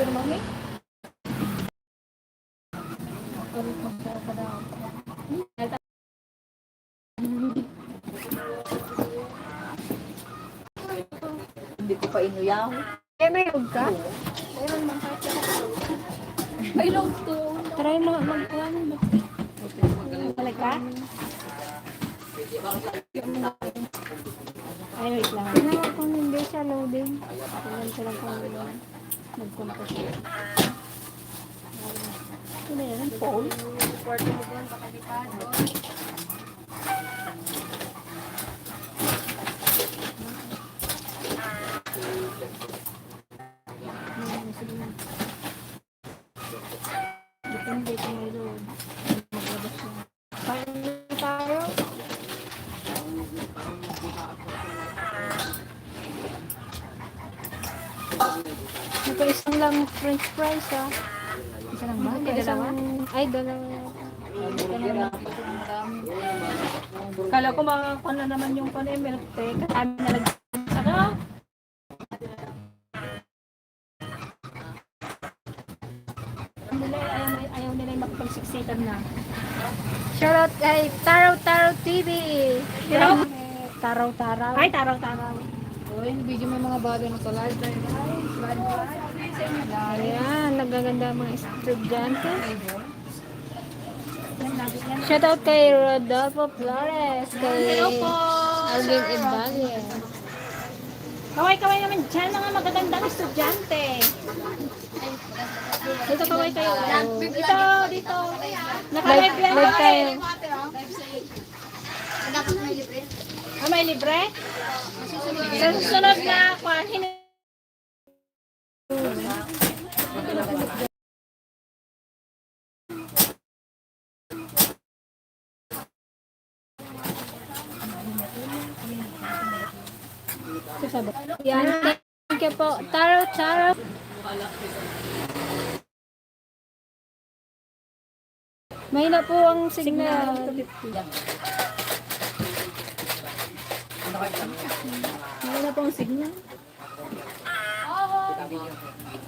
Hindi ko pa inuyaw. Kaya may log ka? Ayun, makakita ka. May log to. Try mo magkuhan. Balik ka? Ay, wait lang. Ano kung hindi siya loading? Tingnan ko lang kung mag-compose siya. Ano yan? Phone? Depende kung may load. Maglabas siya. Paano tayo? Ito isang lang french fries ha. Isa lang ba? Dalawa? Ay, dalawa. Kala ko makakuha na naman yung milk tea. Kami nalagyan. Ano? Ayaw nila yung makipagsiksikan na. Shoutout kay Taraw Taraw TV. Taraw? Taraw Taraw. Ay, taraw-taraw. Yung video may mga bago na sa live. Ayan, nagaganda ang mga estudyante. Shoutout kay Rodolfo Flores. Kay Hello po. Alvin Ibalia. Kaway-kaway naman dyan, mga magagandang estudyante. Dito kaway kayo. Dito, dito. Naka-live lang Live kayo. Ah, may libre? Sa susunod na kwan, Yan, thank you po. Taraw Taraw. May na po ang signal. Wala na pong signal.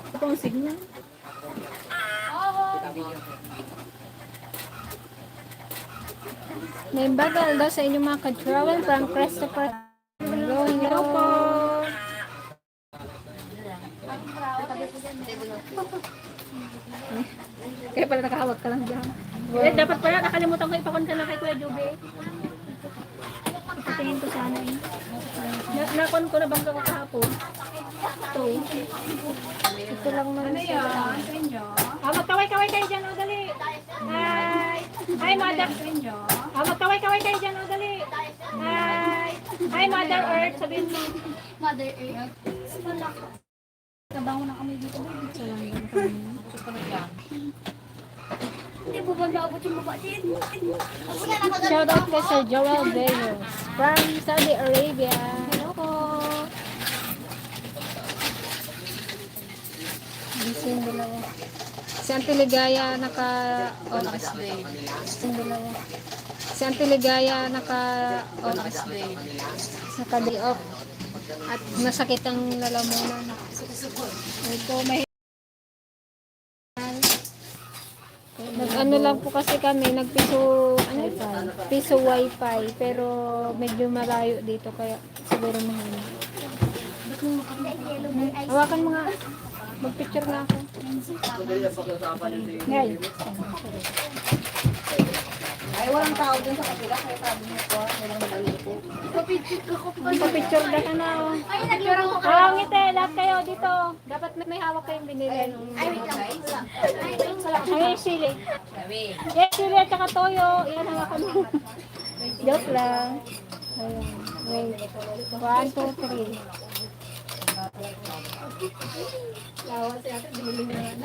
Wala pong signal. May bagal daw sa inyong mga ka-travel from Christopher. Hello po. Kaya pala nakahawak ka lang dyan. Eh, dapat pala nakalimutan ko ipakonta na kay Kuya Juby. Ipatingin ko sana eh. Nakon ko na bangga ko kahapon. Ito. Ito lang naman siya. Magkaway-kaway kayo dyan, o dali. Hi. Hi, Mother. Magkaway-kaway kayo dyan, o dali. Hi. Hi, Mother Earth. Sabihin mo. Mother Earth. Nabango na kami dito. Ito lang naman kami. Hindi po ba naabot yung baba din? Shoutout kay Sir Joel Bellos from Saudi Arabia. Hello po. Busy yung dalawa. Si Auntie Ligaya naka-on. Si Auntie Ligaya naka-on. Naka-day off. At masakit ang lalamunan. Ito, may Nag-ano lang po kasi kami, nagpiso, piso wifi, pero medyo malayo dito, kaya siguro mahal. Hawakan mo nga. Mag-picture nga ako. Ngayon. Ay, walang tao dun sa kapila. Kaya sabi mo po, walang nalito. Magpa-picture na ka na. Oh, ngiti, lahat kayo dito. Dapat may hawak kayong binili. Ay, wait lang guys. Ay, sili. Yes, sili at saka toyo. Iyan hawakan mo. Joke lang. Ayan. Wait. 1, 2, 3. lawas yata. Binili na yan.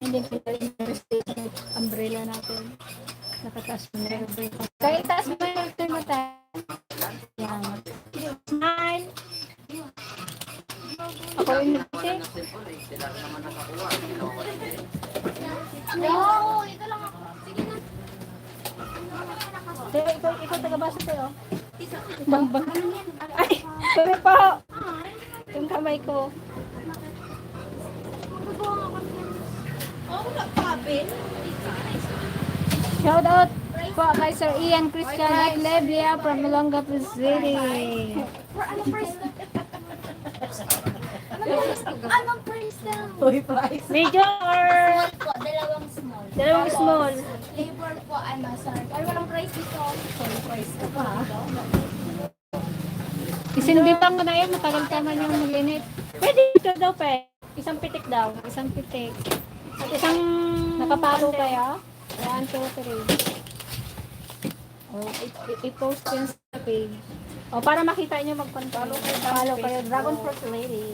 Hindi pinali yung umbrella natin. Nakataas mo na yung umbrella. Kaya itaas mo yung mata. Yan. Smile. Ako yung nagtiti. No, ito lang ako. Sige na. Pero ikaw taga-basa tayo. Bang. Ay, sorry po. Yung kamay ko. Shout out po kay Sir Ian Christian at Lebia from Olongapo City. Anong price daw? Uy, price. Medium or Po, dalawang small. dalawang small? Flavor po, ano, sorry. Ay, walang price dito. Sorry, price ka pa. Isindipan ko na yun, matagal ka man yung mag-init. Pwede ito daw pe. Isang pitik daw. Isang pitik. At isang nakapalo kaya. 1, 2, 3. Oh, i-post yun sa page. Oh, para makita nyo mag-follow kayo. Dragon Fruit Lady.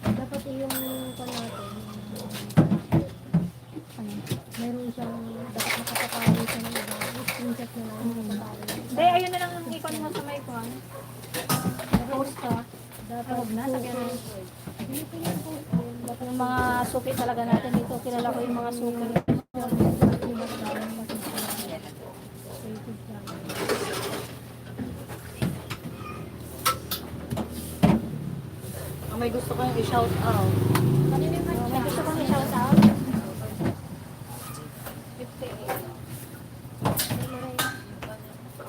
Dapat yung natin. Meron siyang dapat nakapapalo siya ng iba. Screenshot na lang. Hindi, ayun na lang ang ikon mo sa may kwan. Post ka. Dapat na sa Yung mga suki talaga natin dito. Kilala ko yung mga suki. May gusto kayong i-shout out. May gusto kong i-shout out.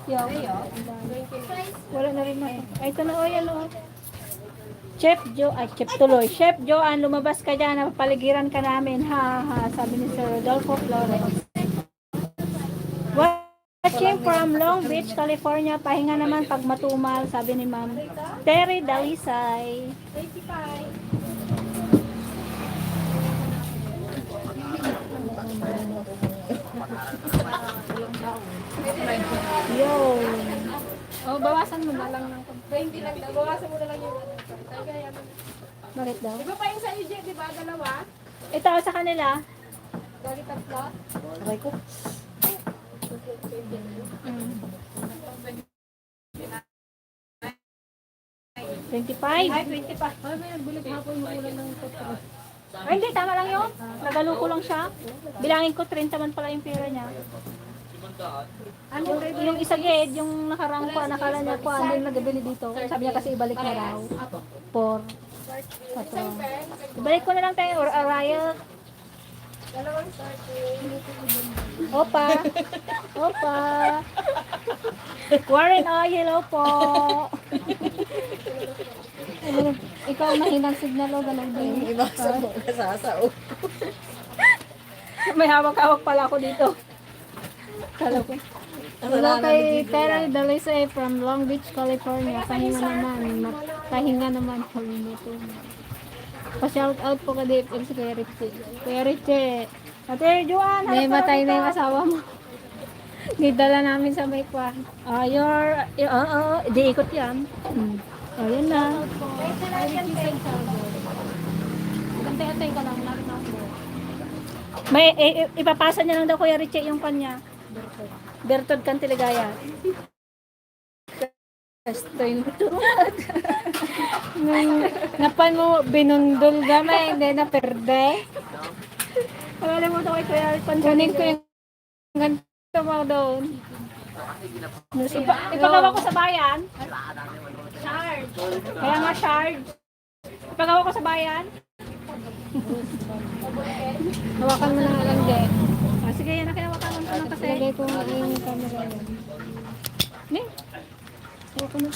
Yo. Wala na rin na. Ay, ito na o, yan o. Chef Jo, ay Chef tuloy. Chef Joanne, lumabas ka dyan, napapaligiran ka namin. Ha, ha, sabi ni Sir Rodolfo Flores. Watching from Long Beach, California. Pahinga naman pag matumal, sabi ni Ma'am Terry Dalisay. Yo. Oh, bawasan mo na lang ng 20 lang daw. Bawasan mo na lang yung ano. Kaya mo. Bakit daw? Iba pa yung sa EJ, di ba? Dalawa? Ito sa kanila. Bali tatlo? Aray ko. 25. Ay, 20 pa. Ay, may nagbulit hapon yung ulan ng totoo. Ay, hindi, tama lang yun. Nagalo ko lang siya. Bilangin ko, 30 man pala yung pera niya. Ano Yung isa gate, yung nakarang ko, nakala niya ko, ano yung nagabili dito. Sabi niya kasi ibalik na raw. 4. Pato. Ibalik ko na lang tayo, or Araya. Dalawang starting. Opa. Opa. Warren Oil, opo. Ikaw ang mahinang signal o ganun din. Iba sa mga nasasao. May hawak-hawak pala ako dito. Kala ko. Hello kay Terry Dalisay from Long Beach, California. Pahinga naman. Pahinga naman. Pa-shout out po ka dito si Kuya Richie. Kuya Richie. Ate Joanne, may matay na yung asawa mo. Nidala namin sa may kwan. Di ikot yan. Ayun na. Gantay-antay ka lang. May, ipapasa niya lang daw Kuya Richie yung kanya. Bertod Cantiligaya. Estoy napan mo binundol gamay, hindi na perde. Wala mo ito kay Kuya Richie. Kunin ko yung ganito mo doon. Ipagawa ko sa bayan. Charge. Kaya nga charge. Ipagawa ko sa bayan. Hawakan mo na lang din. Sige, yan na kinawakan mo na kasi. Lagay ko nga yung camera yan. Ne? Hawakan mo.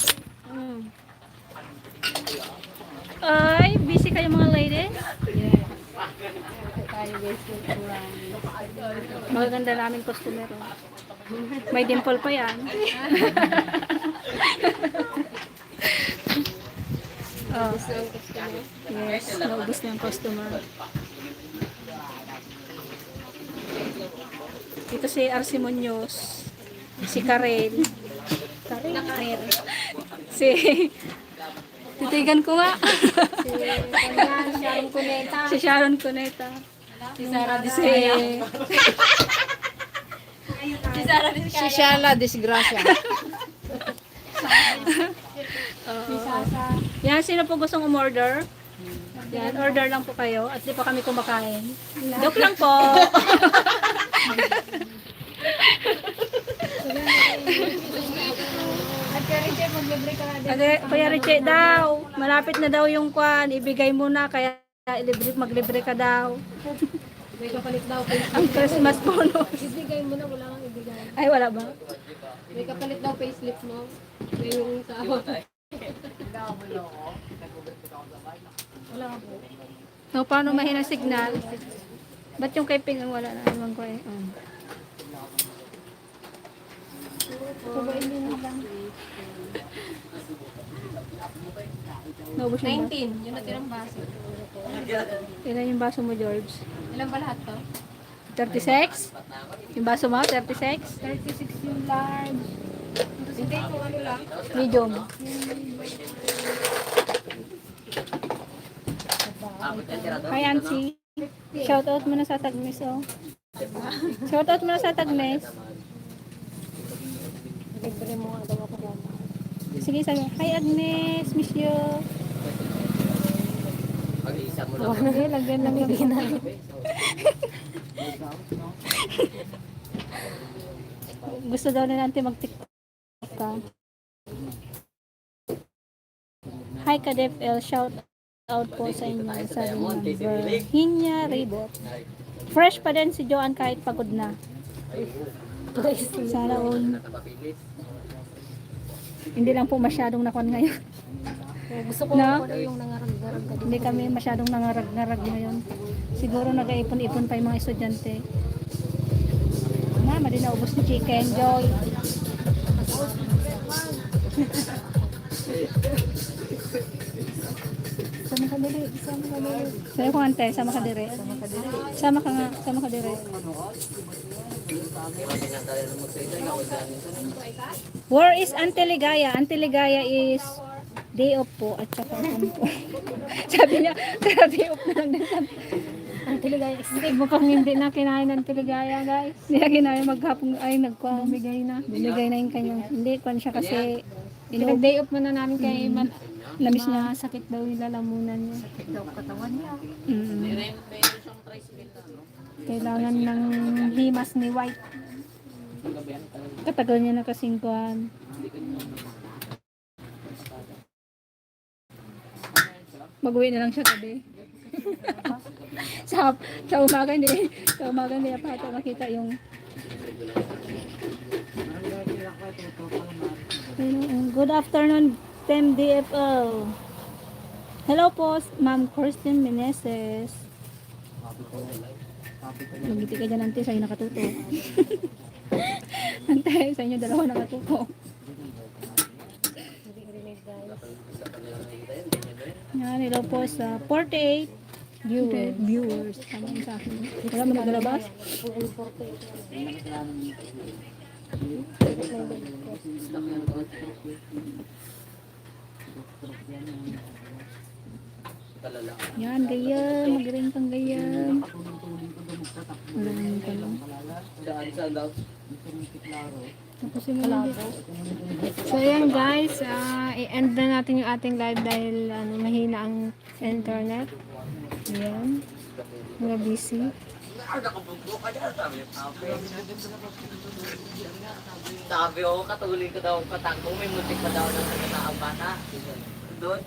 Ay, busy kayo mga ladies? Yeah. Magaganda namin customer. May dimple pa yan. Oh. Yes, naubos na yung customer. Dito si Arce Muñoz, si Karel. Si titigan ko nga. Sharon Cuneta. Si Sharon Cuneta. Si Sarah Si Shala, disgrasya. Yan, sino po gustong umorder? Yan, order lang po kayo at di pa kami kumakain. Joke lang po. At kaya rin siya, maglibre ka na din. Kasi Kuya Richie daw, malapit na daw yung kwan, ibigay mo na kaya maglibre ka daw. May kapalit daw. Ang Christmas bonus. Ibigay mo na, wala kang ibigay. Ay, wala ba? May kapalit daw payslip mo. May yung sa ako. Wala po. So, paano mahina signal? Ba't yung kay Ping ang wala na? Ewan ko eh. Kubain din lang. Naubos yung 19. Yun natin ang baso. Ilan yung baso mo, George? Ilan ba lahat to? 36? Yung baso mo, 36? 36 yung large. Hindi ko ano lang. Medium. Hi, Auntie. Shoutout mo na sa Tagmes, oh. Shoutout mo na sa Tagmes. Libre mo nga daw ako yan. Sige, sabi. Hi, Agnes. Miss you. Sige, lagyan lang yung ginagawa. Gusto daw na natin mag-tiktok ka. Hi, Kadef L. Shout out po sa inyo. Sabi number. Hinya Ribot. Fresh pa din si Joanne kahit pagod na. Sana all. Hindi lang po masyadong nakon ngayon. Gusto ko No? ako yung nangarag-garag ka. Hindi kami masyadong nangarag-ngarag ngayon. Siguro nag-ipon-ipon pa yung mga estudyante. Mama, di naubos ni Chicken Joy. Sama ka diri, sama ka diri. Sayo ko ante, sama ka diri. Sama ka nga, sama ka diri. Where is Auntie Ligaya? Auntie Ligaya is day off po at saka ano po. Sabi niya, tara day off na lang din sabi. Auntie Ligaya, mukhang hindi na kinain ng Auntie Ligaya, guys. Hindi na kinain maghapon ay nagkuha. Bumigay na. Binigay na yung kanyang. Hindi, kwan siya kasi Pinag-day off mo na namin kay lamis niya. sakit daw yung lalamunan niya. Mm. Kailangan ng himas ni White. Katagal niya na kasing kwan. Mag-uwi na lang siya gabi. sa umaga hindi. Sa umaga hindi pa ito makita yung good afternoon, Tem DFL. Hello po, Ma'am Kirsten Meneses. Magiti ka dyan, Ante, sa'yo nakatuto. Ante, sa inyo dalawa nakatuto. Yan, hello po sa 48 viewers. Tama yun sa akin. Wala mo nagalabas? Yan, gayam. Magaling kang gayam. Magaling ka lang. Tapos yung mga So ayan guys, i-end na natin yung ating live dahil mahina ang internet. Ayan. Mga busy. Sabi ko, katuloy ko daw patakbo, may mutik pa daw ng bata. Doon,